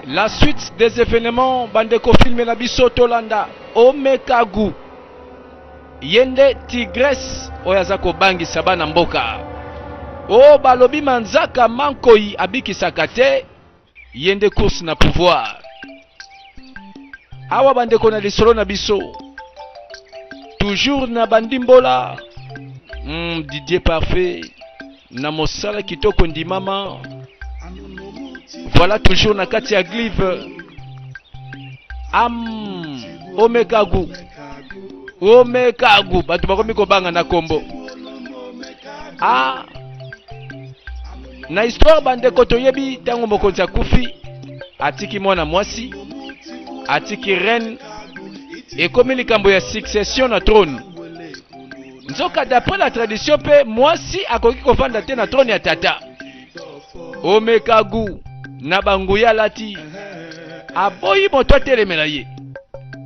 La suite des événements, bandeko filme na biso tolanda Omekagu. Ye nde tigresse oyo aza kobangisa bana mboka. O balobi manzaka mankoi abikisaka te, ye nde course na pouvoir. Awa bandeko na lisolo na biso toujours na bandimbola Didier Parfait na mosala kitoko ndimama. Voilà toujours na kati ya glive am omekagu omekagu bato bakomi kobanga na kombo ah na histoire bandeko toyebi ntango mokonzi akufi atiki mwana mwasi atiki reine ekomi likambo ya succession na trône Nzoka d'après la tradition pe mwasi akoki kofanda te na trône ya tata. Omekagu na banguya alati aboyi moto atelemela ye.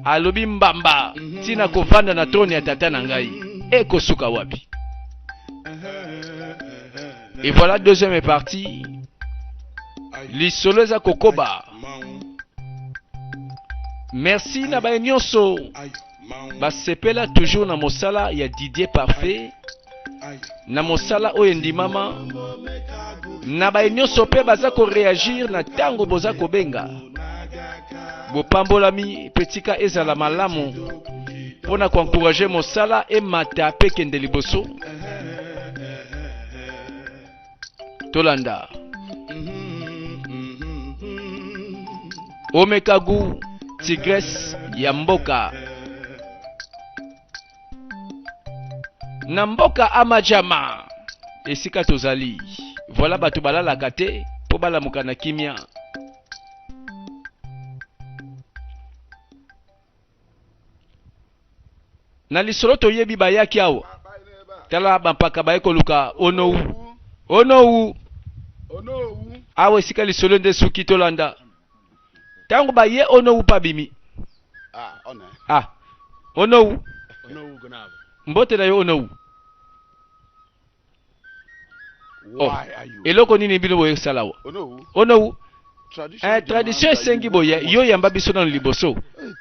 Alobi mbamba tina kofanda na trône ya tata na ngai ekosuka wapi? Et voilà deuxième partie. Lisolo eza kokoba. Merci na baye nyonso basepela toujours na mosala ya Didier Parfait na mosala oyo endimama na baye nyonso mpe baza koreagir na ntango boza kobenga bopambolami mpe tika ezala malamu mpo na koencourage mosala emata mpe kende liboso Tolanda. Omekagu tigresse ya mboka. Na mboka Amajama esika tozali. Voilà bato balalaka te mpo balamuka na kimia. Na lisolo toyebi bayaki awa. Tala bampaka baye koluka Onowu. Onowu! Awa esika lisolo nde suki tolanda. Tango baye Onowu pa bimi. Ah, Onowu. Mbote na yo Onowu. Oh, eloko nini bino boye kosala awa? Onowu. Eh, tradition esengi boye yo yamba biso nano liboso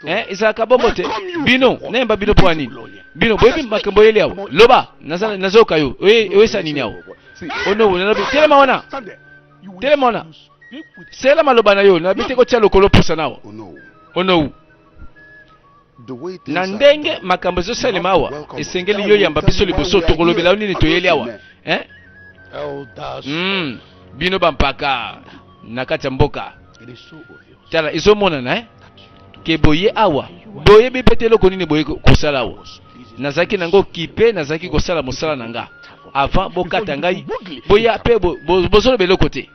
eh, ezalaka bongo te bino nayamba bino mpo ya nini bino boyebi makambo oyeli awa loba nazoyoka yo oyesa nini awa onowu nalobi telema wana telema wana sela maloba na yo nalobi te kotia lokolo pusa na awa onowu na ndenge makambo ezosalema awa esengeli yo yamba biso liboso tokolobela yo nini toyeli awa eh? Bino bampaka na kati ya mboka tala ezomonana eh? ke boye awa boyebi mpe te eloko nini boye kosala awa nazalaki nango kipe nazalaki kosala mosala na nga avant bokata ngai boya mpe bozoloba eloko te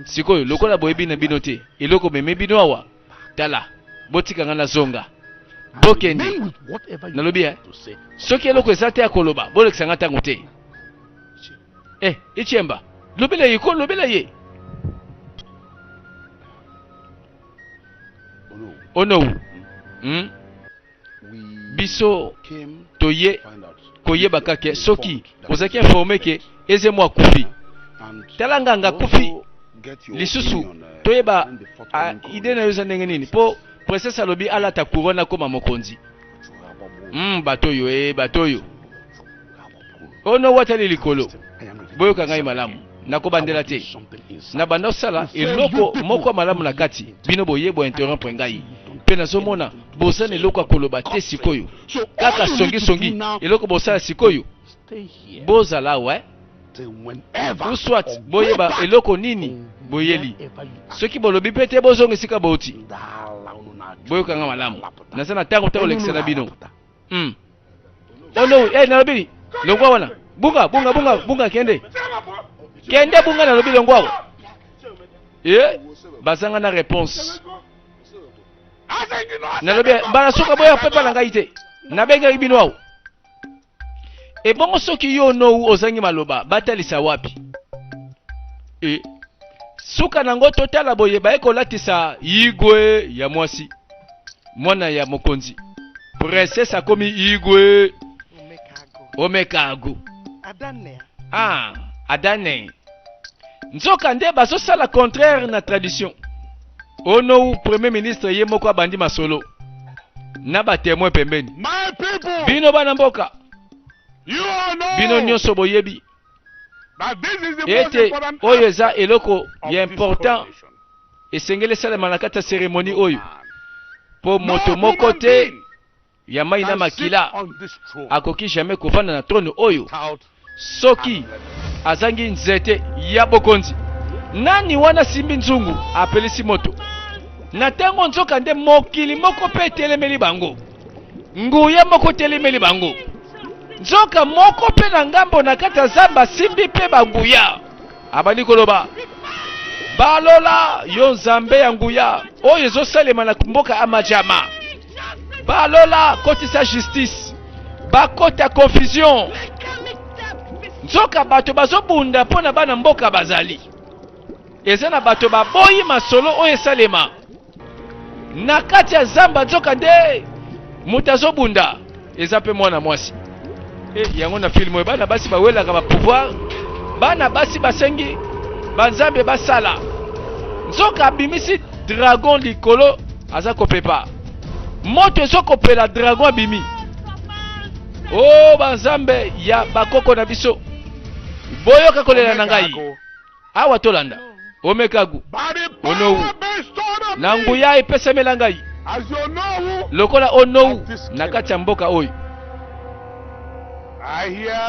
sikoyo lokola boyebi na bino te eloko meme bino awa Tala, botika nga nazonga. Bokende. Nalobi eh. Soki eloko eza te ya koloba, bolekisa nga ntango te. Eh, Ichemba, lobela ye ko, lobela ye. Onowu. Biso toye koyeba kake soki ozalaki informe ke Ezemo akufi. Tala nganga akufi lisusu toyeba idee na yo eza ndenge nini po princesse alobi alata couronne akoma mokonzi. Bato oyo eh bato oyo. Ono watali likolo. Boyoka ngai malamu. Nakobandela te. Na banda osala eloko moko ya malamu na kati. Bino boye bo interrompre ngai. Pe nazomona boza na eloko ya koloba te sikoyo. Kaka songi songi. Eloko bosala sikoyo. Bozala awa eh. Ou soit boyeba eloko nini boyeli. Soki bolobi pe te bozonga esika bouti. Boyoka nga malamu. Naza na tango te kolekisa na bino. Oh no, eh nalobi longwa wana. Bunga, bunga, bunga, bunga kende. Kende bunga nalobi longwa awa. Eh, bazanga na réponse. Nalobi mbala soka boya pepa na ngai te. Nabengaki bino awa. Ebongo soki yo nou ozangi maloba batalisa wapi? E suka nango totala boye baye kolatisa igwe ya mwasi mwana ya mokonzi princesse akomi igwe omekago ah adane nzoka nde bazosala contraire na tradition. Onowu premier ministre ye moko abandi masolo na ba temoin pembeni. Bino bana mboka, bino nyonso boyebi ete oyo eza eloko ya important esengeli esalema na kati ya cérémonie oyo, mpo moto moko te ya mai na makila akoki jamais kovanda na trône oyo soki azangi nzete ya bokonzi. Nani wana simbi nzungu apelisi moto na ntango? Nzoka nde mokili moko mpe etelemeli bango, nguya moko etelemeli bango. Nzoka moko mpe na ngambo na kati ya zamba asimbi mpe banguya, abandi koloba: "Balola yo, Nzambe ya nguya, oyo ezosalema na mboka Amajama, balola, kotisa justice, bakota confusion." Nzoka bato bazobunda mpo na bana mboka bazali, eza na bato baboyi masolo oyo esalema na kati ya zamba. Nzoka nde moto azobunda eza mpe mwana mwasi. E, yango na film oyo bana basi bawelaka bapouvoir, bana basi basengi banzambe basala. Nzoka abimisi dragon likolo, aza kopepa moto, ezokopela, dragon abimi. O banzambe ya bakoko na biso, boyoka kolela na ngai awa. Tolanda Omekagu Onowu na nguya epesamela ngai lokola Onowu na kati ya mboka oyo.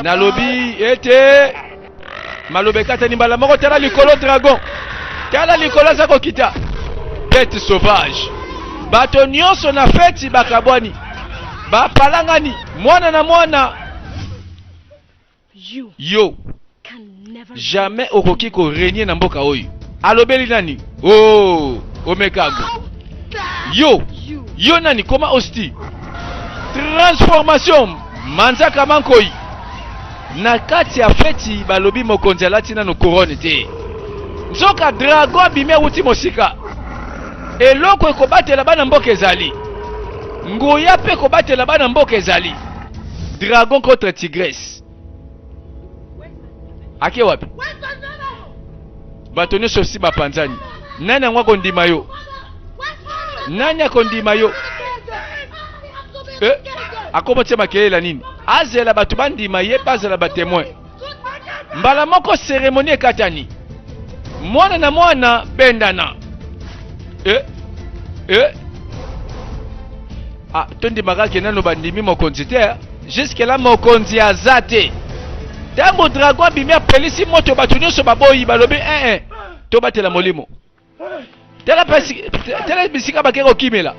Nalobi ete maloba ekatani mbala moko. Tala likolo, dragon, tala likolo, aza kokita, bête sauvage. Bato nyonso na feti bakabwani, bapalangani, mwana na mwana. Yo jamais okoki korégner na mboka oyo. Alobeli nani? Oh, Omekago, yo, yo nani? Koma osti transformation manzaka mankoi na kati ya feti. Balobi mokonzi alati nano couronne te. Nzoka dragon abimi, awuti mosika. Eloko ekobatela bana mboka ezali nguya, mpe ekobatela bana mboka ezali dragon contre tigresse. Ake wapi? Bato nyonso si bapanzani. Nani yango akondima yo? Nani akondima yo? Eh, akomotia makelele nini? Azela bato bandima ye, bazala batémoin. Mbala moko cérémonie ekatani, mwana na mwana bendana. Eh, eh. Ah, tondimaka ke nano bandimi mokonzi te. Jusque là mokonzi aza te. Ntango dragon abimi, apelisi moto, bato nyonso baboyi, balobi: "Eh, eh, tobatela molimo." Tala tala bisika bake kokimela.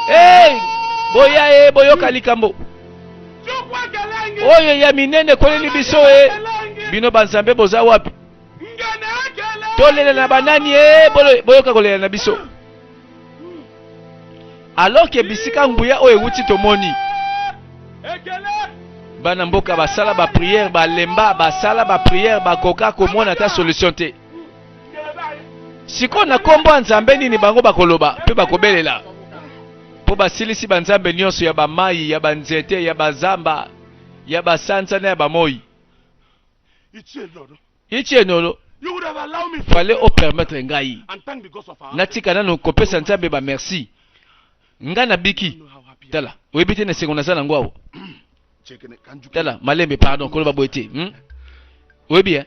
Hey, boya e, boyoka likambo oyo ya minene ekoleli biso. E, bino banzambe boza wapi? Tolela na banani? E, boyoka kolela na biso. Alors ke bisika nguya oyo ewuti, tomoni bana mboka basala baprière, balemba, basala baprière, bakoka komona ata solution te. Sikoyo na nkombo ya nzambe nini bango bakoloba mpe bakobelela? Mpo basilisi banzambe nyonso ya bamai, ya banzete, ya bazamba, ya basanza na ya bamoi. Itie Nolo, fallait opermettre ngai natika nano kopesa Nzambe bamerci. Ngai nabiki. Tala, oyebi te na esengo naza nango awa. Tala, malembe, pardon, koloba boye te, Oyebi, eh?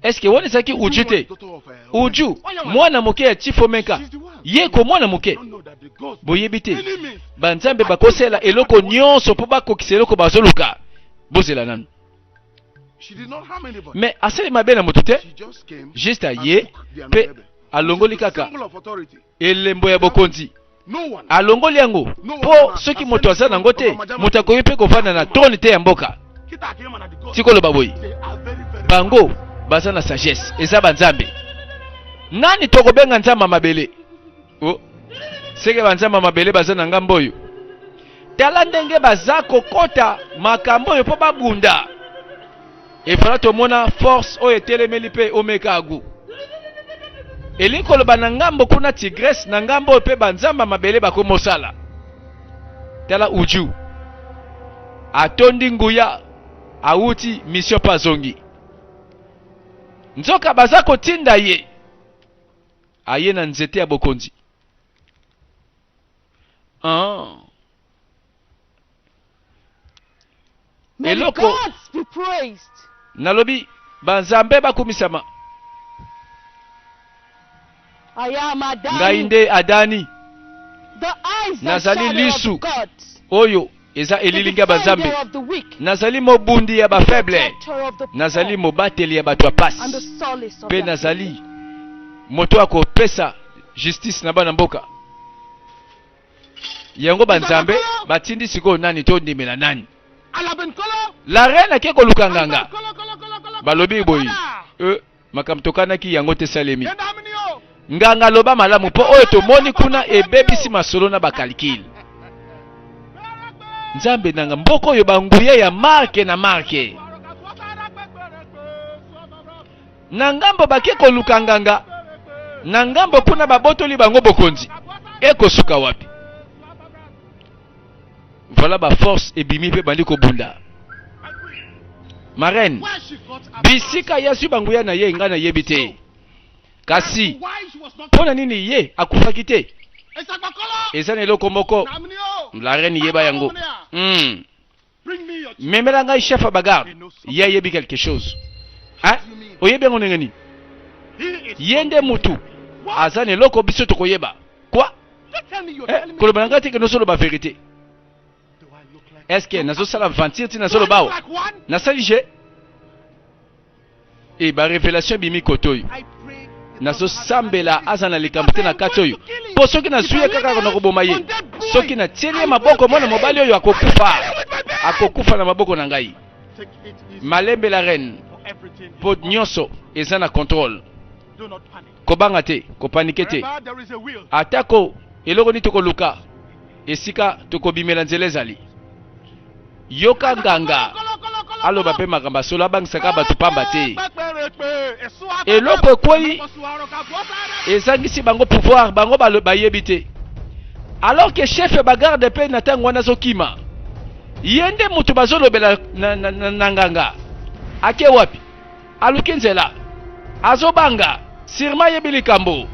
Est-ce que wana ezalaki Uju te? Uju, mwana moke ya Chief Omenka, ye ko mwana moke. Boyebi te banzambe bakosala eloko nyonso mpo bakokisa eloko bazoluka. Bozela nanu. Mais asali mabe na moto te, juste aye mpe alongoli kaka elembo ya bokonzi. Alongoli yango mpo soki moto aza nango te, moto akoki mpe kovanda na trône te ya mboka. Tikoloba boye, bango baza na sagesse, eza banzambe. Nani tokobenga nzambe ya mabele? O seke banzambe ya mabele baza na ngambo oyo. Tala ndenge baza kokota makambo oyo mpo babunda. Efala tomona force oyo etelemeli mpe Omeka Agu. Elingi koloba na ngambo kuna tigresse, na ngambo oyo mpe banzambe ya mabele bakomosala. Tala Uju, atondi nguya, awuti mission mpe azongi. Nzoka baza kotinda ye. Aye na nzete ya bokonzi. Ah. May the Eloko gods be praised. nalobi banzambe bakumisama. I am Ngai Adani, nde Adani the eyes and nazali shadow of lisu God, oyo eza the elilingi ya banzambe. defender of the weak, Nazali mobundi ya the bafaible, protector of the nazali poor, mobateli ya bato ya and the pasi, solace of mpe the nazali afflicted. moto akopesa justice na bana mboka. Yango banzambe batindi sikoyo nani tondimela nani? La reine ake koluka nganga, balobi boye e, makambo tokanaki yango te salemi. Nganga aloba malamu mpo oyo tomoni kuna ebebisi masolo na bakalikile. Nzambe nanga mboka oyo banguya ya marke na marke na ngambo bake koluka nganga na ngambo kuna babotoli bango bokonzi ekosuka wapi? Voilà ba force ebimi mpe bandi kobunda. Marraine, bisika ye azwi banguya na ye ngai nayebi te, kasi mpo na nini ye akufaki te? Eza na eloko moko la reine yeba yango. Memela ngai chef ya bagarde, ye ayebi quelque chose. Hein? Oyebi yango ndenge nini? Ye nde mutu aza na eloko biso tokoyeba. Quoi? Eh, koloba na ngai te ke nozoloba verité. Est-ce que nazosala aventure ti nazoloba awa? Nasali je e ba révélation ebimi kote oyo nazosambela aza na likambo te na kati oyo mpo soki nazwi ye kaka nakoboma ye soki natieli ye maboko mwana mobali oyo akokufa akokufa na maboko na ngai malembe la reine mpo nyonso eza na contrôle kobanga te kopanike te atako eloko nini tokoluka esika tokobimela nzela ezali yoka nganga aloba mpe makambo ya solo abangisaka bato pamba te eloko ekwei ezangisi bango pouvoir bango bayebi te alors que chef ya bagarde mpe na ntango wana azokima ye nde moto bazolobela na, na, na, na nganga ake wapi aluki nzela azobanga sirma ayebi likambo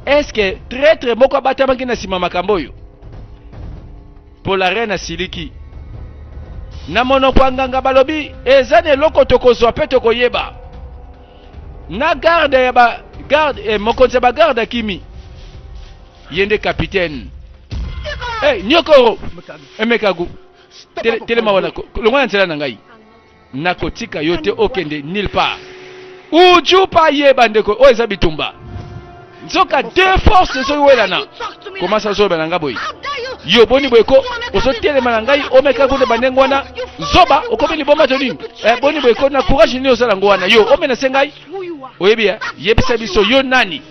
eske traitre moko abatamaki na nsima makambo oyo mpo la reine asiliki na monoko ya nganga balobi eza na eloko tokozwa mpe tokoyeba na garde ya ba garde eh, mokonzi ya bagarde akimi ye nde capitaine hey, nyokoro emekagu telema wana longwa na nzela na ngai Nakotika yo te okende nulle part. Uju pa ye bandeko oyo eza bitumba. Nzoka deux forces ezowelana. Comment ça zoloba na nga boye? Yo boni boye ko ozotelema na ngai omeka kuna bandenge wana zoba okomi liboma to nini? Eh, boni boye ko na courage nini ozala ngo wana yo omenase ngai? Oyebi eh? Yebisa biso yo nani?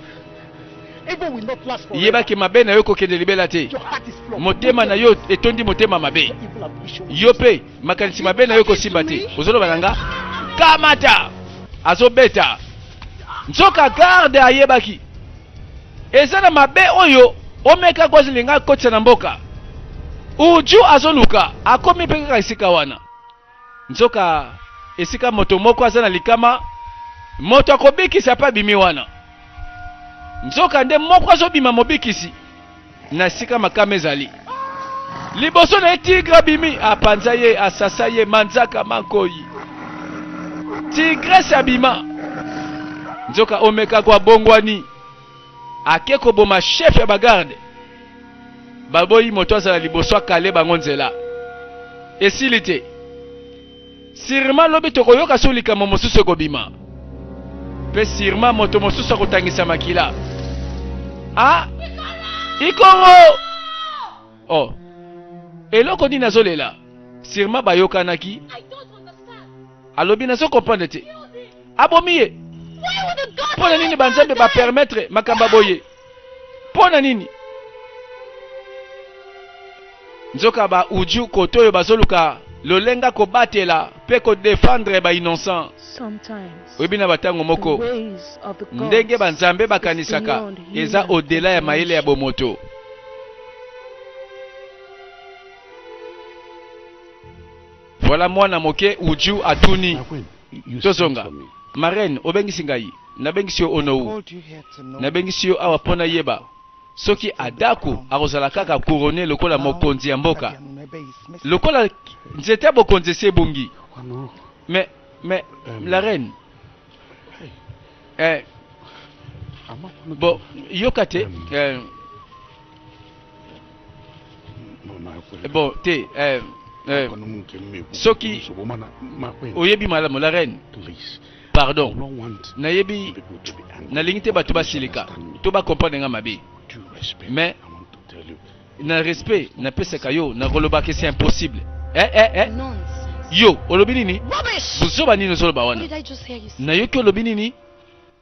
Yebaki mabe na yo kokende libela te. Motema na yo etondi motema mabe. Yo pe makanisi mabe na yo ekosimba te. Ozoloba na nga kamata azobeta nzoka garde ayebaki eza na mabe oyo omeka kwazilinga akotisa na mboka uju azoluka akomi mpe kaka esika wana Nzoka esika moto moko aza na likama, moto akobikisa mpe abimi wana. Nzoka nde moko azobima mobikisi na esika makama ezali. Liboso na ye tigre abimi, apanza ye, asasa ye manzaka mankoyi. Tigresse abima. Nzoka omekako abongwani, ake koboma chef ya bagarde. Baboyi moto azala liboso akale bango nzela. Esili te. Sirma lobi tokoyoka so likambo mosusu ekobima. Pe sirma moto mosusu akotangisa makila. Ah! Ikongo! Oh. Eloko nini azolela? Sirma bayokanaki. Alobi nazo comprendre te. Abomi ye. Mpo na nini banzambe ba permettre makambo ya boye? Mpo na nini? Nzoka ba uju kote oyo bazoluka lolenga kobatela mpe kodefendre ba innocent. Oyebi na batango moko ndenge banzambe bakanisaka eza au-delà ya mayele ya bomoto. Voilà mwana moke uju atuni. Tozonga. Ma reine, obengisi ngai. Nabengisi yo Onowu. Nabengisi yo awa mpo nayeba soki Adaku akozala kaka couronne lokola mokonzi ya mboka. Lokola nzete ya bokonzi esi ebungi. Mais, mais, la reine. Eh, bon, yoka te. Eh, bon, te. Eh, eh, soki oyebi malamu la reine. Pardon, nayebi nalingi te bato basilika to ba comprendre nga mabe. Mais na respect napesaka yo nakoloba ke c'est impossible. Eh eh eh. Yo olobi nini? Buzoba nini ozoloba wana? Nayoki olobi nini?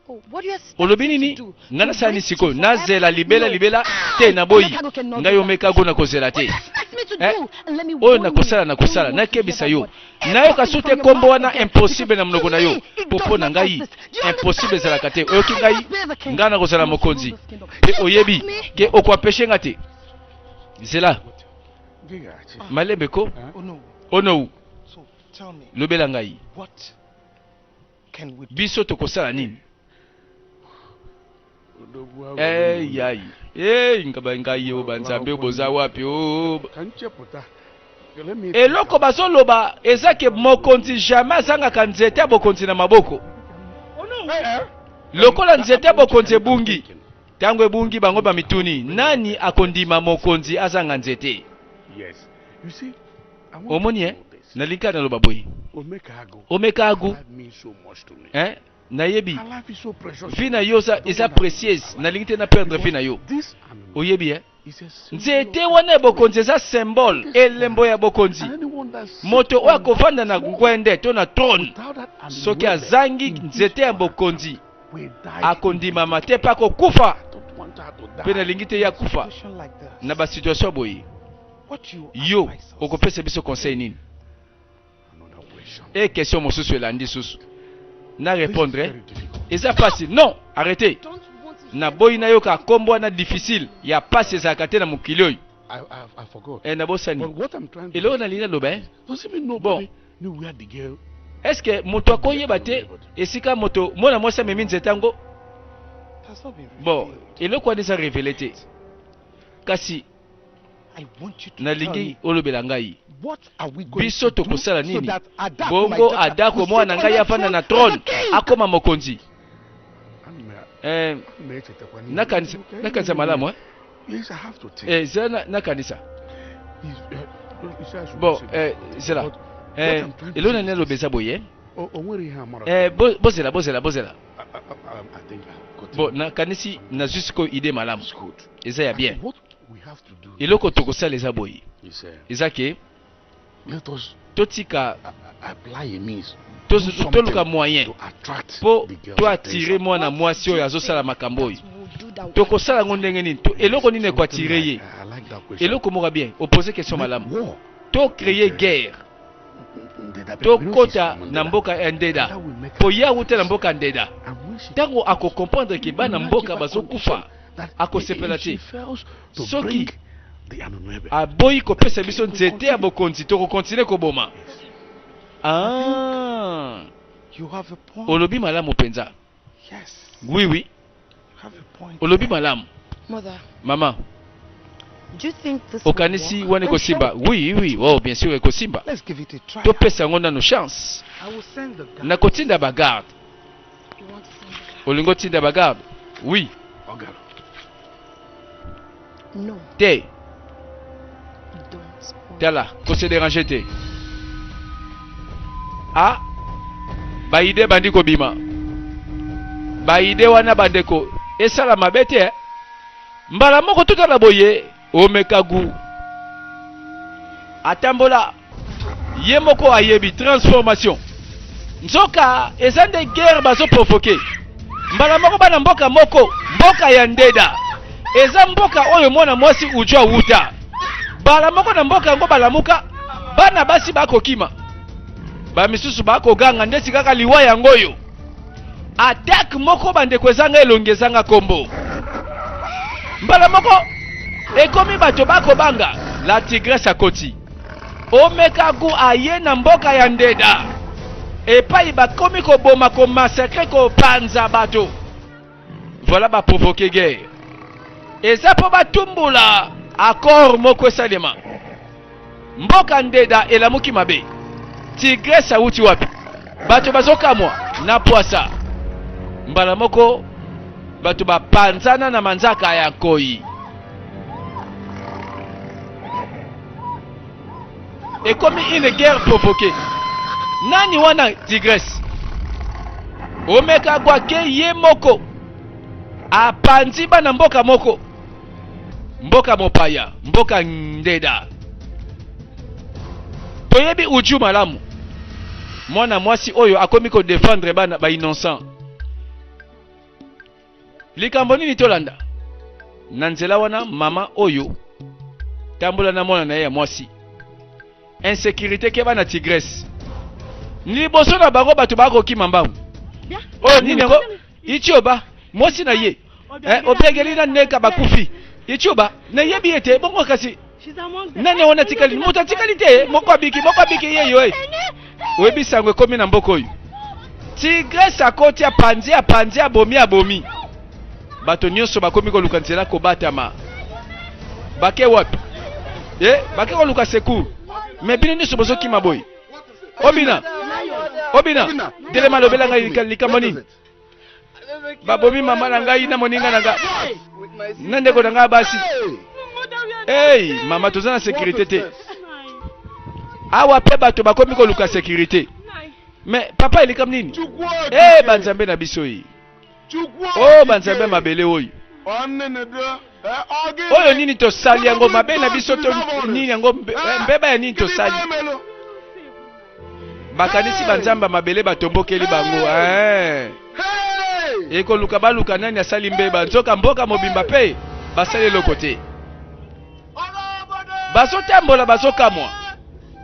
Oh, olobi nini? Ngai nasala nini sikoyo? Nazela libela libela te, naboyi. Ngai omekago nakozela te. Eh? Oyo nakosala nakosala, nakebisa yo. Nayoka su te kombo wana impossible na monoko na yo. Po mpo na ngai impossible ezalaka te. Oyoki ngai? Ngai nakozala mokonzi. Pe oyebi ke okoempeshe nga te. Zela. Malembe ko. Onou. Lobela ngai. Biso tokosala nini? Eh, yai. Eh, ngaba ngai yo banzambe boza wapi oh. Eloko bazoloba eza ke mokonzi jamais azangaka nzete ya bokonzi na maboko. Lokola nzete ya bokonzi ebungi, ntango ebungi bango bamituni nani akondima mokonzi azanga nzete? Omoni eh? Nalingi kaka naloba boye. Omeka agu. Eh? Nayebi. Vie na yo eza précieuse. Nalingi te na perdre vie na yo. Oyebi eh? Nzete wana ya bokonzi eza symbole, elembo ya bokonzi. Moto oyo akovanda na ngwende to na trône, soki azangi nzete ya bokonzi, akondimama te mpe akokufa. Mpe nalingi te ye akufa na ba situation boye. Yo okopesa biso conseil nini? E question mosusu elandi susu na répondre eza pasi. Non, arrêtez. Naboyi nayoka kombo wana difficile ya pasi ezalaka te na mokili oyo. Eh, nabosani eloko nalingi naloba eh? Bon, est ce que moto akoyeba te esika moto mwana mwasi amemi nzete yango? Bon, eloko wana eza revele te, kasi Nalingi olobela ngai. Biso tokosala nini? Bongo Adako mwana na ngai afanda na trone, akoma mokonzi. Eh, nakanisa, nakanisa malamu eh? Eh, zela nakanisa. Bon, eh, zela. Eh, eloko nani aloba eza boye? Eh, bozela, bozela, bozela. Bon, nakanisi nazwi sikoyo idee malamu. Eza ya bien. Eloko tokosala eza boye. Eza ke totika toluka moyen po to attirer mwana mwasi oyo azosala makambo oyo. Tokosala yango ndenge nini? Eloko nini eko attirer ye? Eloko moko bien, opose question malamu. To créer guerre. Tokota na mboka ya Ndeda po ye awuta na mboka Ndeda. Tango ako comprendre ke bana mboka bazokufa, akosepela te. Soki aboyi kopesa biso nzete ya bokonzi, toko continuer koboma. Ah, olobi malamu penza. Oui, oui. Olobi malamu. Mama, okanisi wana ekosimba? Oui, oui, oh, bien sûr ekosimba. Topesa yango nano chance. Nakotinda ba garde. Olingi otinda ba garde? Oui. Te. Tala, ko se déranger te. Ah, ba idée bandi kobima. Ba idée wana bandeko esala mabe te. Mbala moko totala boye omeka gu. Atambola ye moko ayebi transformation. Nzoka eza nde guerre bazo provoquer. Mbala moko bana mboka moko, mboka ya Ndeda. Eza mboka oyo mwana mwasi Uju awuta. Bala moko na mboka yango balamuka, bana basi bakokima. Ba misusu bakoganga ndeti kaka liwa yango oyo. Attaque moko bandeko ezanga elongi ezanga kombo. Mbala moko ekomi bato bakobanga. La tigresse akoti. Omekagu aye na mboka ya Ndeda. Epai bakomi koboma, komassacre, kopanza bato. Voilà ba provoquer guerre. Eza mpo batumbola accord moko esalema. Mboka ndeda elamuki mabe. Tigresse awuti wapi? Bato bazokamwa na pwasa. Mbala moko bato bapanzana na manzaka ya nkoi. Ekomi une guerre provoquée. Nani wana tigresse? Omeka gwake ye moko apanzi bana mboka moko, mboka mopaya, mboka ndeda. Toyebi uju malamu, mwana mwasi oyo akomi ko défendre bana ba innocent. Likambo nini tolanda na nzela wana? Mama oyo tambola na mwana na ye ya mwasi, insécurité ke bana tigresse liboso na bango, bato bakokima mbangu. Oyo nini yango? Itioba mwasi na ye obiageli na Nneka bakufi. Itioba nayebi ye te bongo, kasi nani wana atikali? Moto atikali te, moko abiki, moko abiki ye yo. Oyebi sango ekomi na mboka oyo, tigresse akoti, apanzi, apanzi, abomi, abomi bato nyonso. Bakomi koluka nzela kobatama. Bake wapi? Bake koluka secours, mais bino nyonso bozokima boye. Obina, Obina, telema, alobela ngai likambo nini? Babomi mama na ngai na moninga na ngai na ndeko na ngai basi. Hey, mama, toza na sécurité te awa mpe bato bakomi koluka sécurité. Mais papa, elikam nini? E banzambe na biso ye o banzambe mabele oyo, oyo nini tosali yango mabe na biso to nini yango? Mbeba ya nini tosali? Bakanisi banzambe ya mabele batombokeli bango. Ekoluka baluka nani asali mbeba, nzoka mboka mobimba mpe basali eloko te. Bazotambola, bazokamwa,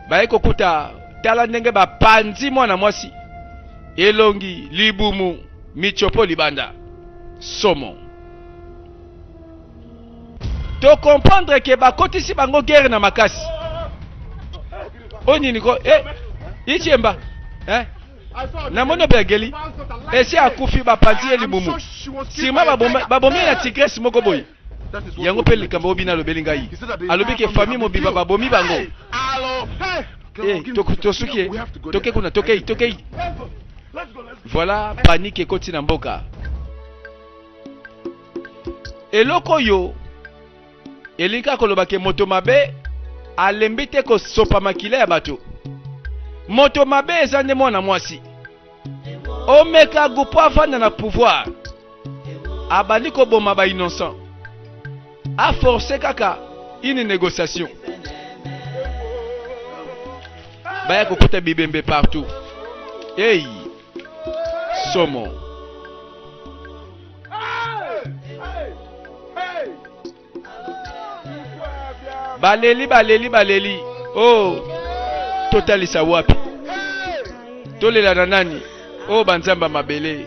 baye kokuta, tala ndenge bapanzi mwana mwasi, elongi, libumu, michopo libanda. Somo. Tocomprendre ke bakotisi bango guerre na makasi. Oyo nini ko? Ichemba, namoni obiageli esi akufi, bapanzi ye libumu, sima babomi ye na tigresse moko boye. Yango mpe likambo oyo bino alobeli ngai, alobi ke famille mobimba babomi bango. Tosuki ye, toke kuna, tokei, tokei. Voilà, panique ekoti na mboka. Eloko oyo elingi kaka koloba ke moto mabe alembi te kosopa makila ya bato. Moto mabe eza nde mwana mwasi Omeka Gupo. Avanda na pouvoir, abandi koboma ba innocent, aforce kaka une négociation. Baya kokuta bibembe partout. Ei, somo. Baleli, baleli, baleli. Oh, totalisa wapi? Tolela na nani? Oh, banzambe ya mabele.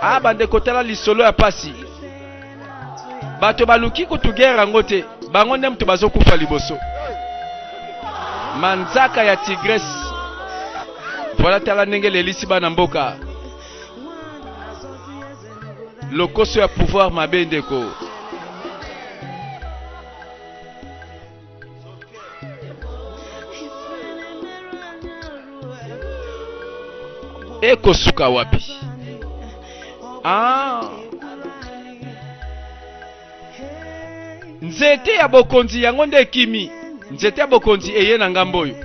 Ah, bandeko, tala lisolo ya pasi. Bato baluki kutu guerre yango te, bango nde moto bazokufa liboso, manzaka ya tigresse. Voilà, tala ndenge lelisi bana mboka. Lokoso ya pouvoir mabe, ndeko. Ekosuka wapi? Ah. Nzete ya bokonzi yango nde ekimi. Nzete ya bokonzi eye na ngambo oyo.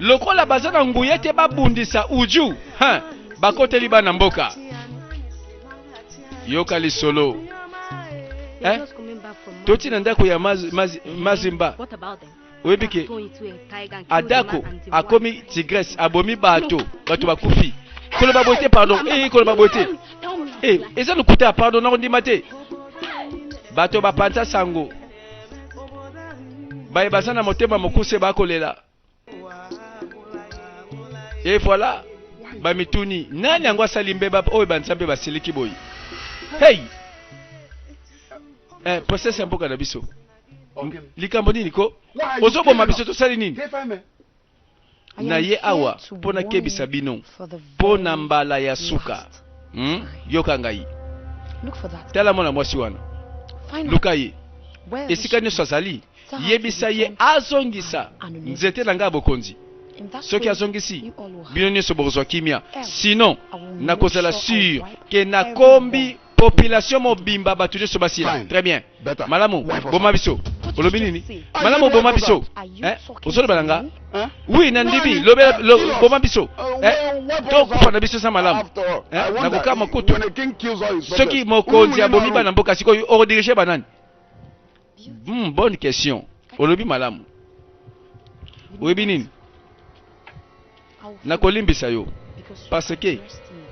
Lokola baza na nguya te babundisa Uju, ha, bakoteli bana mboka. Yoka lisolo, eh? Toti na ndako ya Mazimba. Oyebi ke Adako akomi tigresse, abomi bato, bato bakufi. Koloba boye te, pardon. Koloba boye te. Eza lokuta, pardon, nakondima te. Bato bapanza sango, baye baza na motema mokuse bakolela. Et voilà, bamituni nani yango asali mbeba oyo banzambe basiliki boye. Hey! Eh, princesse ya mboka na biso. Likambo nini ko? Ozoboma biso tosali nini? Na ye awa mpo nakebisa bino mpo na mbala ya suka. Yoka ngai. Tala mwana mwasi wana. Luka ye. Esika nyonso azali, yebisa ye azongisa nzete na ngai ya bokonzi. Soki azongisi, bino nyonso bokozwa kimia. Sinon, nakozala sur ke nakombi population mobimba, bato nyonso basila. Très bien. Malamu, boma biso. Olobi nini? Malamu, boma biso. Eh? Ozoloba na nga? Oui, na ndibi. Lobela, boma biso. Eh? Tokufa na biso sa malamu. Eh? Nakokama kutu. Soki mokonzi abomi bana mboka sikoyo, okodirige banani? Bonne question. Olobi malamu. Oyebi nini? Nakolimbisa yo parce que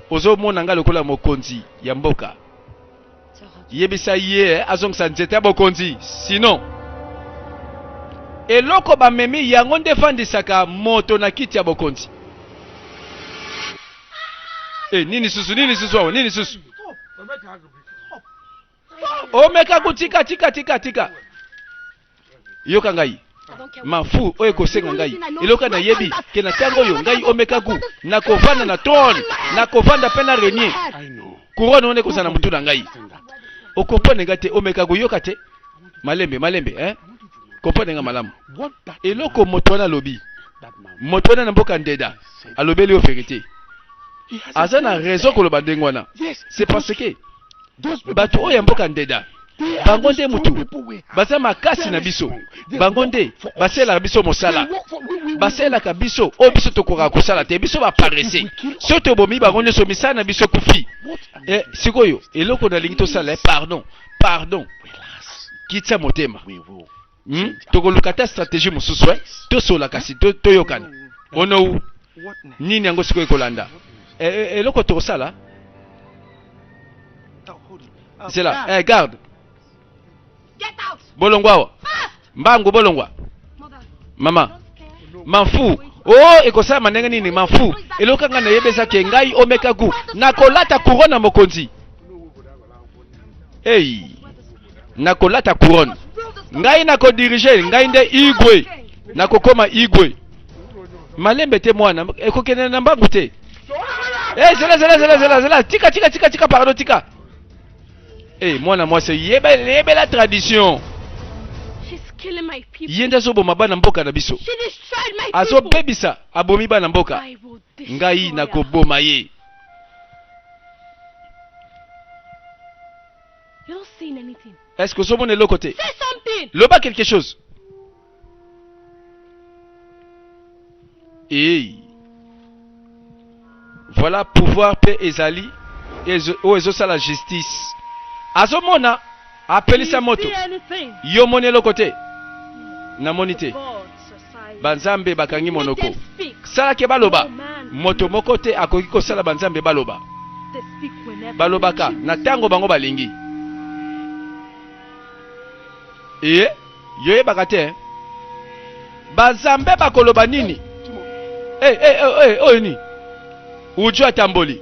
ozomona nga lokola mokonzi ya mboka. Yebisa ye azongisa nzete ya bokonzi, sinon eloko bamemi yango nde efandisaka moto na kiti ya bokonzi. E, nini susu, nini susu awa, nini susu? Omeka kotika, tika, tika, tika. Yoka ngai, mafu oyo ekosenga ngai eloko nayebi ke na ntango oyo ngai omekaku nakovanda na trône, nakovanda mpe na renier couronne wana ekozala na motu na ngai. Okomprendre nga te? Omeka koyoka te? Malembe, malembe, eh? Comprendre nga malamu. Eloko moto wana alobi, moto wana na mboka Ndeda alobeli yo vérité, aza na raison koloba ndenge wana. C'est parce que bato oyo ya mboka Ndeda, bango nde mutu baza makasi na biso, bango nde basalelaka biso mosala, basalelaka biso oyo biso tokokaka kosala te. Biso baparese, soki tobomi bango nyonso, misala na biso ekufi. Eh, sikoyo eloko nalingi tosala, eh, pardon, pardon, kitisa motema. Tokoluka ata stratégie mosusu, eh? Tosola kasi toyokana. Onou nini yango sikoyo ekolanda? Eh, eh, eloko tokosala, zela. Eh, garde, bolongwa awa mbangu, bolongwa. Mama mafu o oh, ekosalama ndenge nini? Mafu, eloko ngai nayebi eza ke ngai omekagu nakolata couronne na mokonzi. Ei, nakolata couronne, ngai nakodirige, ngai nde igwe, nakokoma igwe. Malembe te mwana, ekokende na mbangu te. Eh, zela, zela, zela, zela, zela, tika, tika, tika, tika, pardon, tika. Eh, mwana mwasi, yeba, yebela tradition. Ye nde azoboma bana mboka na biso, azobebisa, abomi bana mboka. Ngai nakoboma ye. Est-ce que ozomona eloko te? Loba quelque chose. Ei, voilà, pouvoir mpe ezali oyo ezosala justice. Azomona apelisa moto. Yo moni eloko te? Namoni te. Banzambe bakangi monoko. Salaki baloba. Moto moko te akoki kosala banzambe baloba. Balobaka na ntango bango balingi. Eye yoyebaka te banzambe bakoloba nini? Eh, eh, eh, eh, oyo nini? Uju atamboli,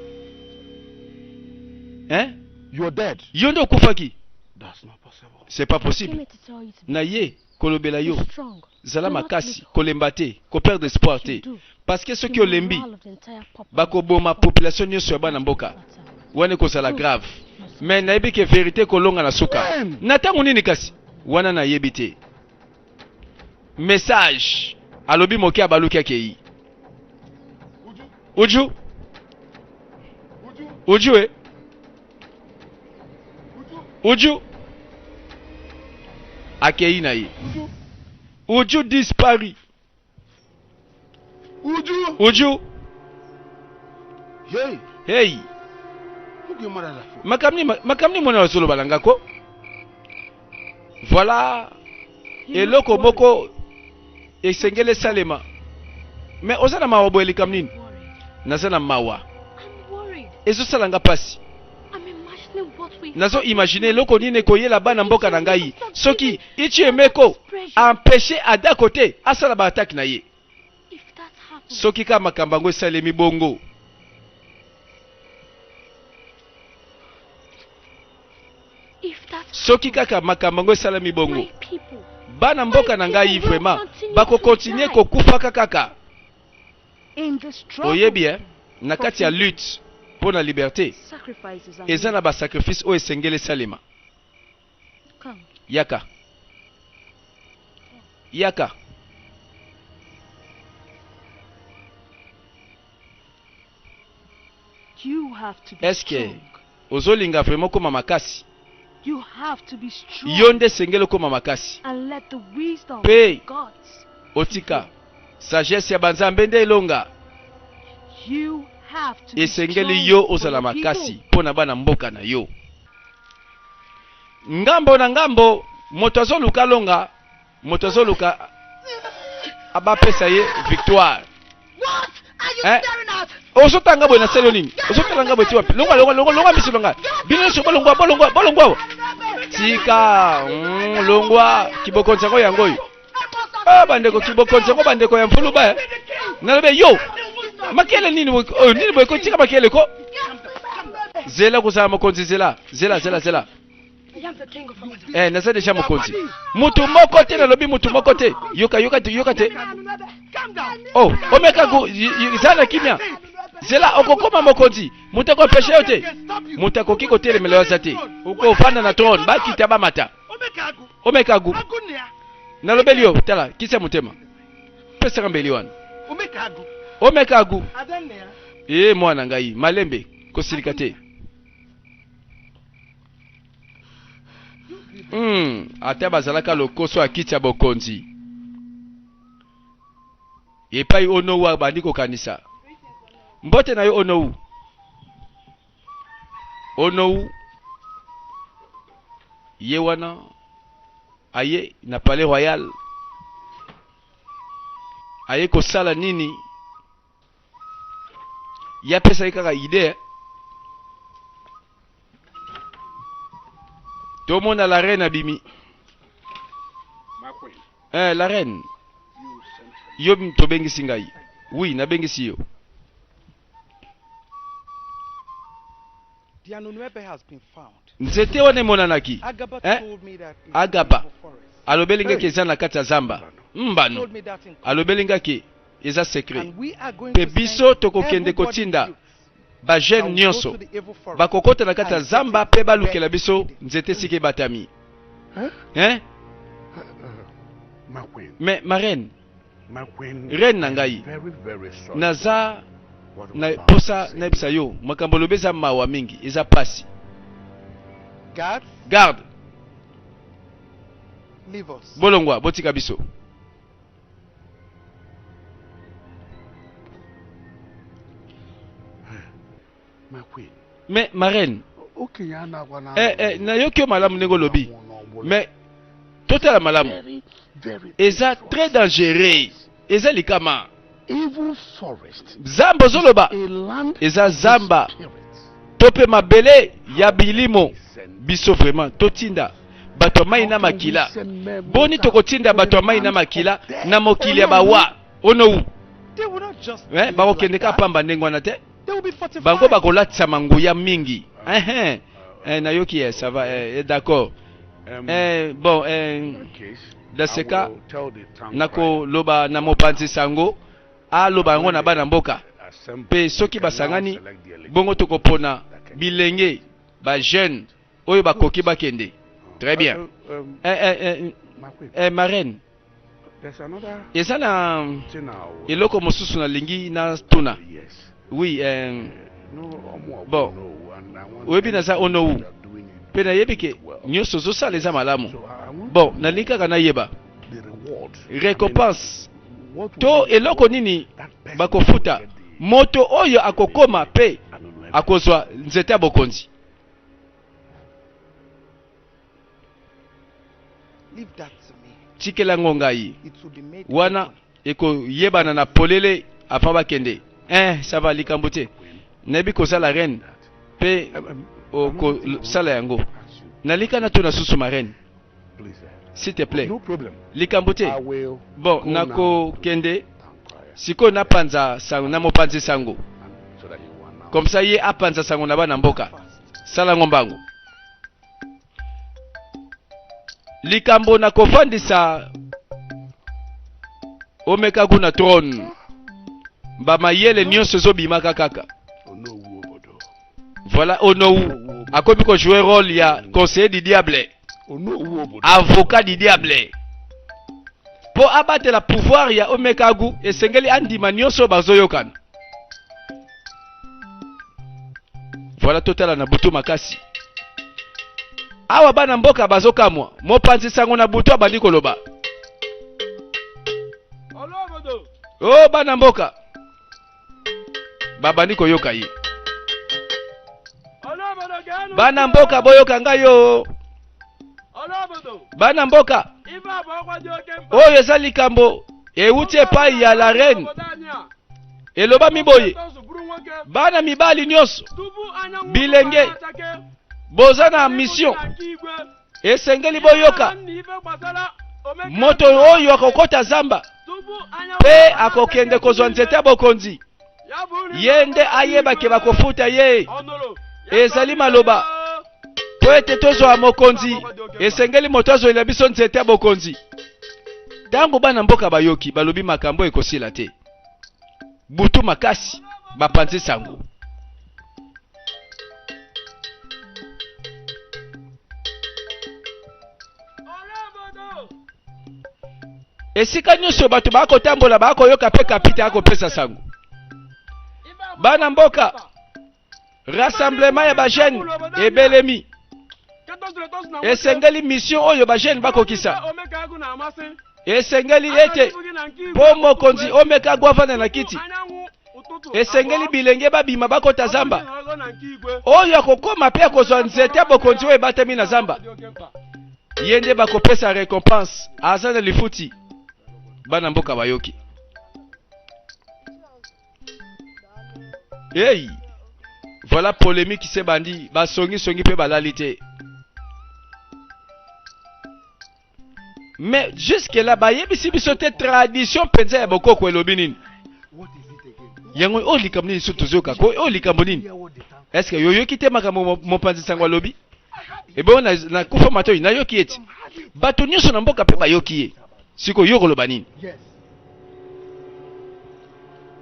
hein? You're dead. Yo nde okufaki. That's not possible. C'est pas possible. Na ye kolobela yo, zala makasi, kolemba te, koperdre espoir te, parce que soki olembi, bakoboma population nyonso ya bana mboka wana, ekozala grave. Mais nayebi ke vérité kolonga na suka. Na ntango nini kasi wana nayebi te. Message alobi moke, abaluki, akei. Uju, Uju, e Uju akei na ye. Uju disparu. Uju. Uju. Hey. Hey. Look your mother phone. Makambo nini mwana azoloba na nga ko? Voilà, eloko moko esengeli esalema. Mais oza na mawa boye, likambo nini? Naza na mawa, ezosala nga mpasi. Nazo imagine eloko nini ekoyela bana mboka na ngai soki Ichi Emeko empêche Adako te asala baattaque na ye. Soki kaka makambo yango esalemi bongo. Soki kaka makambo yango esalami bongo, bana mboka na ngai vraiment bakokontinue kokufaka kaka. Oyebi eh, na kati ya lutte mpo na liberte eza na basacrifice oyo esengeli esalema. Yaka, yaka. Est-ce que ozolinga vraiment okoma makasi? Yo nde esengeli okoma makasi mpe otika sagesse ya banzambe nde elonga. Esengeli yo ozala makasi mpo na bana mboka na yo. Ngambo na ngambo, moto azoluka alonga, moto azoluka bapesa ye victoire. Eh? Ozotanga boye na selo nini? Ozotala nga boye ti wapi? Longwa, longwa, longwa, longwa miso na ngai. Bino nyonso bolongwa, bolongwa, bolongwa. Tika, longwa, kibokonzi yango yango oyo. Ah, bandeko, kibokonzi yango bandeko ya mfuluba eh. Nalobi yo, makele nini boye, oyo nini boye ko tika makele ko. Zela kozala mokonzi, zela, zela, zela, zela. Eh, naza deja mokonzi. Mutu moko te, nalobi mutu moko te. Yoka, yoka te, yoka te. Oh, omeka ko zala na kimia. Zela okokoma mokonzi. Mutu akoempeshe yo te. Mutu akoki kotelemela yo aza te. Okofanda na trône, bakita bamata. Omeka gu. Nalobeli yo, tala, kisa motema. Pesaka mbeli wana. Omeka gu. Eh, mwana ngai, malembe, kosilika te. Ata bazalaka lokoso ya kiti ya bokonzi epai Onowu abandi kokanisa. Mbote na yo Onowu. Onowu ye wana aye na palais royal, aye kosala nini? Ye apesaki kaka idee. Tomona la reine abimi. Eh, la reine, yo tobengisi ngai. Oui, nabengisi yo. Nzete wana emonanaki. Eh? Agaba alobeli ngaki eza na kati ya zamba. Mbano alobeli ngaki eza secret. Pe biso tokokende kotinda ba jeune nyonso bakokota na kati ya zamba pe balukela biso nzete esika ebatami. Hein? Mais ma reine, reine na ngai, naza na posa nayebisa yo makambo olobi eza mawa mingi, eza pasi. Garde, bolongwa, botika biso. Mais ma reine, eh, eh, nayoki yo malamu ndenge olobi, mais totala malamu, eza très dangereux, eza likama. Zamba ozoloba eza zamba to mpe mabele ya bilimo. Biso vraiment totinda bato ya mai na makila. Boni tokotinda bato ya mai na makila na mokili ya bawa onou? Eh, bakokende kaka pamba ndenge wana te, bango bakolatisama nguya mingi. Eh, eh, nayoki, eh, ça va, eh, d'accord. Eh, bon, eh, dans ce cas nakoloba na mopanzi sango aloba yango na bana mboka, mpe soki basangani bongo tokopona bilenge ba jeune oyo bakoki bakende. Très bien. Eh, eh, eh, eh, ma reine, eza na eloko mosusu nalingi natuna. Oui, eh, bon, oyebi naza onowu mpe nayebi ke nyonso ozosala eza malamu. Bon, nalingi kaka nayeba récompense to eloko nini bakofuta moto oyo akokoma mpe akozwa nzete ya bokonzi. Tikela yango ngai, wana ekoyebana na polele avant bakende. Eh, ça va, likambo te, nayebi kozala reine mpe okosala yango. Nalika natuna susu ma reine, s'il te plaît. Likambo te. Bon, nakokende sikoyo napanza sango na mopanzi sango, comme ça ye apanza sango na bana mboka. Sala yango mbangu. Likambo na kofandisa Omekagu na trone, ba mayele nyonso ezobimaka kaka. Voilà Onowu akomi ko jouer rôle ya conseiller du diable, avocat du diable. Mpo abatela pouvoir ya Omekagu, esengeli andima nyonso bazoyokana. Voilà totala na butu makasi. Awa bana mboka bazokamwa, mopanzi sango na butu abandi koloba. Oh bana mboka babandi koyoka ye. Bana mboka boyoka ngai yo. Bana mboka, oyo eza likambo euti epai ya la reine. Elobami boye, bana mibali nyonso bilenge boza na mission, esengeli boyoka moto oyo akokota zamba mpe akokende kozwa nzete ya bokonzi, ye nde ayeba ke bakofuta ye. Ezali maloba mpo ete tozwa mokonzi, esengeli moto azwela biso nzete ya bokonzi. Ntango bana mboka bayoki, balobi makambo ekosila te. Butu makasi bapanzi sango. Esika nyonso bato bakotambola bakoyoka mpe kapita akopesa sango. Bana mboka, rassemblement ya ba jeunes ebelemi. Esengeli mission oyo ba jeunes bakokisa. Esengeli ete mpo mokonzi Omeka avanda na kiti, esengeli bilenge babima bakota zamba. Oyo akokoma mpe akozwa nzete ya bokonzi oyo ebatami na zamba, ye nde bakopesa récompense, aza na lifuti. Bana mboka bayoki. Hey, voilà polémique se bandi, basongi songi pe balali te. Mais jusque là bayebisi biso te tradition mpenza ya bokoko elobi nini. Yango oyo likambo nini so tozoyoka ko oyo likambo nini? Est-ce que yoyoki te makambo mopanzi sango alobi? Ebongo na kufa matoi nayoki ete bato nyonso na mboka mpe bayoki ye. Sikoyo yo koloba nini?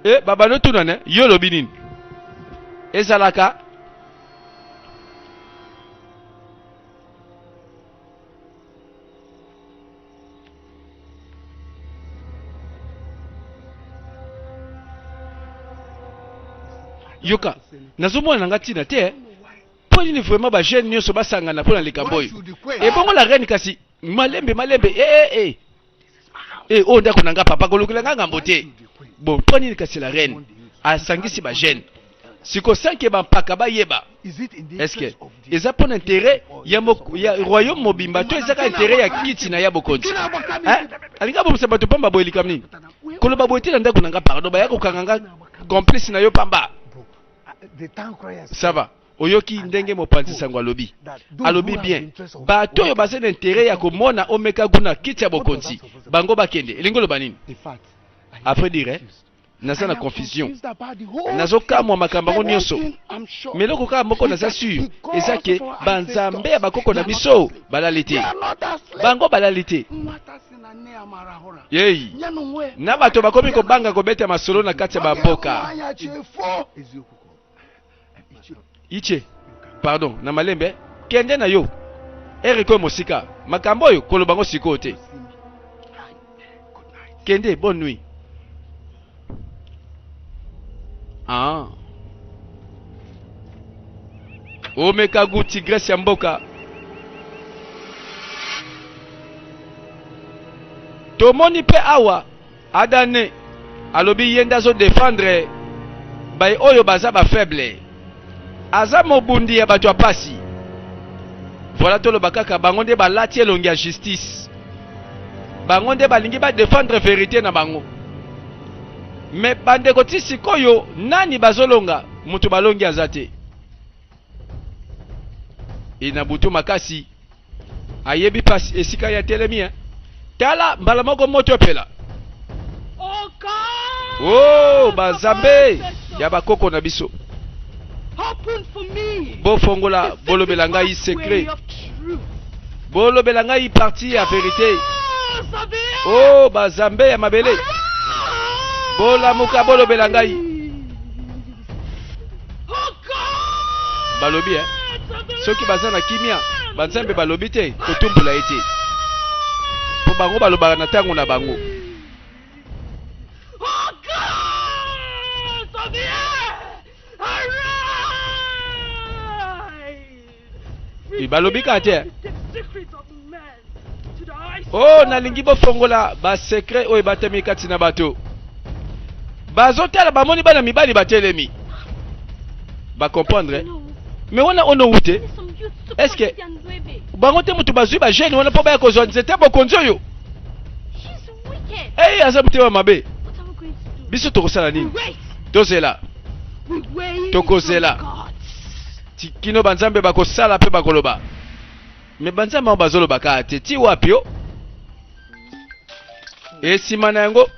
E babando tuna ne yo olobi nini? Ezalaka yoka nazomona na nga ntina te mpo nini vraiment ba jeune nyonso basangana mpo na likambo oyo. Ebongo la reine kasi malembe malembe eh eh eh oyo ndako na nga papa kolukela nga ngambo te. Bon mpo nini kasi la reine asangisi ba jeune siko sanke bampaka bayeba est-ce que eza mpo na intérêt ya, ya royaume mobimba to ezaka intérêt ya kiti na ya bokonzi eh? Alingi abomisa bato pamba boye likambo nini? Koloba boye te na ndako na nga pardon, baya kokanga nga complice na yo pamba. Ça va. Oyoki ndenge mopanzi sango alobi. Alobi bien. Bato oyo baza na intérêt ya komona Omeka Guna kiti ya bokonzi, bango bakende. Elingi oloba nini? Après dire, naza na confusion, nazokamwa makambo yango nyonso. Mais eloko kaka moko naza sûr eza ke banzambe ya bakoko na biso balali te, bango balali te. Yei na bato bakomi kobanga kobeta masolo na kati ya bamboka. Iche, pardon, na malembe, kende na yo. Eriko mosika, makambo oyo koloba ngo sikoyo te. Kende, bonne nuit. Ah. Omeka gu tigresse ya mboka. Tomoni pe awa Adane alobi ye nde azo defendre baye oyo baza ba faible. Aza mobundi ya bato ya pasi. Voilà toloba kaka bango nde balati elongi ya justice. Bango nde balingi ba defendre verite na bango. Mais bandeko ti sikoyo nani bazolonga? Mutu balongi aza te. E na butu makasi ayebi pasi esika ya telemi hein. Tala mbala moko moto epela. Oh bazambe ya bakoko na biso, bofongola bolobela ngai secret. Bolobela ngai partie ya verite. Oh, bazambe ya mabele. Bolamuka bolobela ngai. Balobi eh? Soki baza na kimia, banzambe balobi te, kotumbola ye te. Po bango balobaka na tango na bango. Balobi kaka te. Oh, nalingi bofongola ba secret oyo ebatami kati na bato. Bazotala bamoni bana mibali batelemi. Ba comprendre. Mais wana ono wute. Est-ce que bango te mutu bazwi ba jeune wana mpo baya kozwa nzete ya bokonzi oyo? Hey, aza motema mabe. Biso tokosala nini? Tozela. Tokozela. Kino banzambe bakosala mpe bakoloba. Me banzambe yango bazoloba kaka te ti wapi yo? E nsima na yango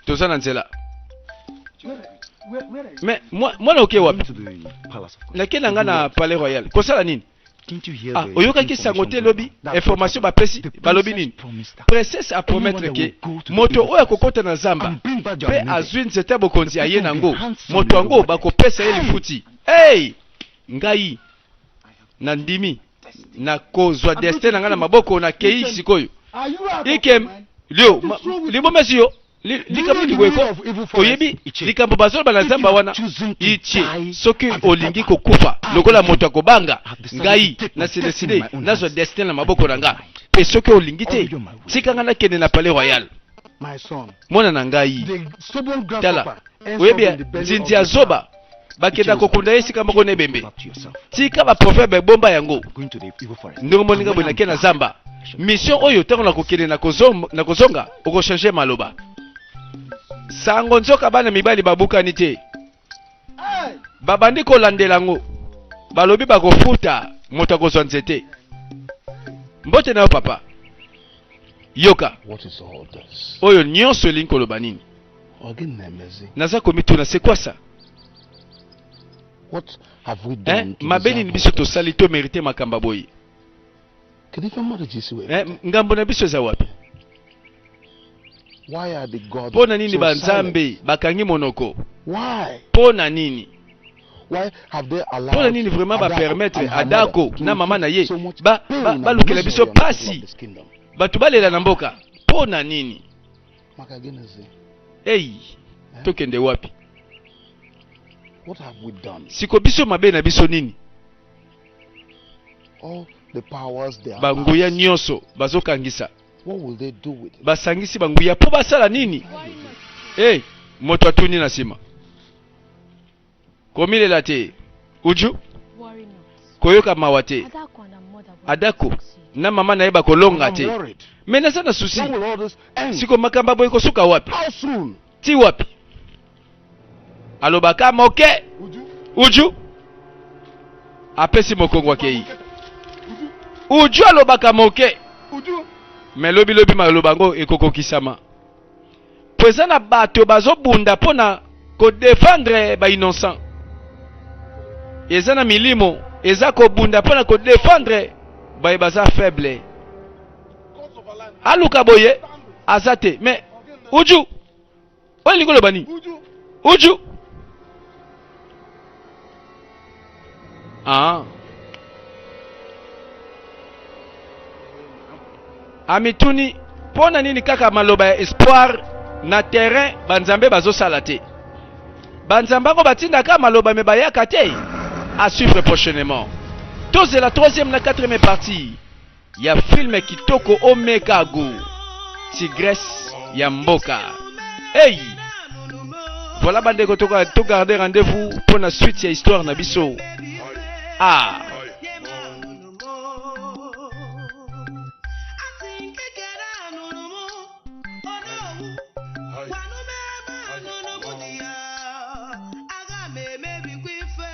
toza na nzela. Me mwana oke wapi? Nake na nga na Palais Royal. Kosala nini? Ah, oyokaki sango te lobi information bapesi balobi nini? Princesse a promettre ke moto oyo akokota na zamba mpe azwi nzete ya bokonzi aye nango, moto yango bakopesa ye lifuti. Hey! Ngai nandimi nakozwa destin na ngai na maboko, nakei sikoyo. Ikem lio libomesi yo likambo nini boye ko oyebi likambo bazoloba na zamba wana itie soki olingi kokufa lokola moto akobanga ngai nasi deside nazwa destin na maboko na nga mpe soki olingi te tika ngai nakende na palais royal mwana na ngai tala oyebi nzinzi ya zoba bakenda kokunda ye esika moko na ebembe tika baproverbe ebomba yango ndenge moninga boye nake na zamba mission oyo ntango nakokende na kozonga okochange maloba sango nzoka bana mibali babukani te babandi kolandela yango balobi bakofuta moto akozwa nzete mbote na yo papa yoka oyo nyonso elingi koloba nini Naza komituna c'est quoi ça? Hein? Mabe nini biso tosali to merite makambo boye? Hein? Ngambo na biso eza wapi? Mpo na nini banzambe bakangi monoko? Mpo na nini? Mpo na nini vraiment ba permettre Adako na mama na ye balukela biso pasi, bato balela na mboka? Mpo na nini? Maka gịnịzi? Ei, Eh? tokende wapi? What have we done? Siko biso mabe na biso nini? All the powers they are Banguya amassed, nyonso bazokangisa, what will they do with it? basangisi banguya mpo basala nini? Ei, moto atuni na nsima. Komilela te, Uju, koyoka mawa te. Adako na mama na ye bakolonga te. Me naza na susi. Siko makambo boye kosuka wapi? Ti wapi? Alobaka moke. Uju apesi mokongo akei. Uju alobaka moke. Me lobi lobi maloba yango ekokokisama. Po eza na bato bazobunda mpo na kodefendre ba innocent. Eza na milimo eza kobunda mpo na kodefendre baye baza faible. Aluka boye aza te mais Uju oyo elingi oloba nini? Uju ah. Amituni mpo na nini kaka maloba ya espoir na terrain banzambe bazosala te. Banzambe yango batindaka maloba me bayaka te. À suivre prochainement. Tozela troisième na quatrième partie ya film kitoko Omeka Go Tigresse ya mboka. Hey! Voilà bandeko to garder rendez-vous pour la suite ya histoire na biso. Ah!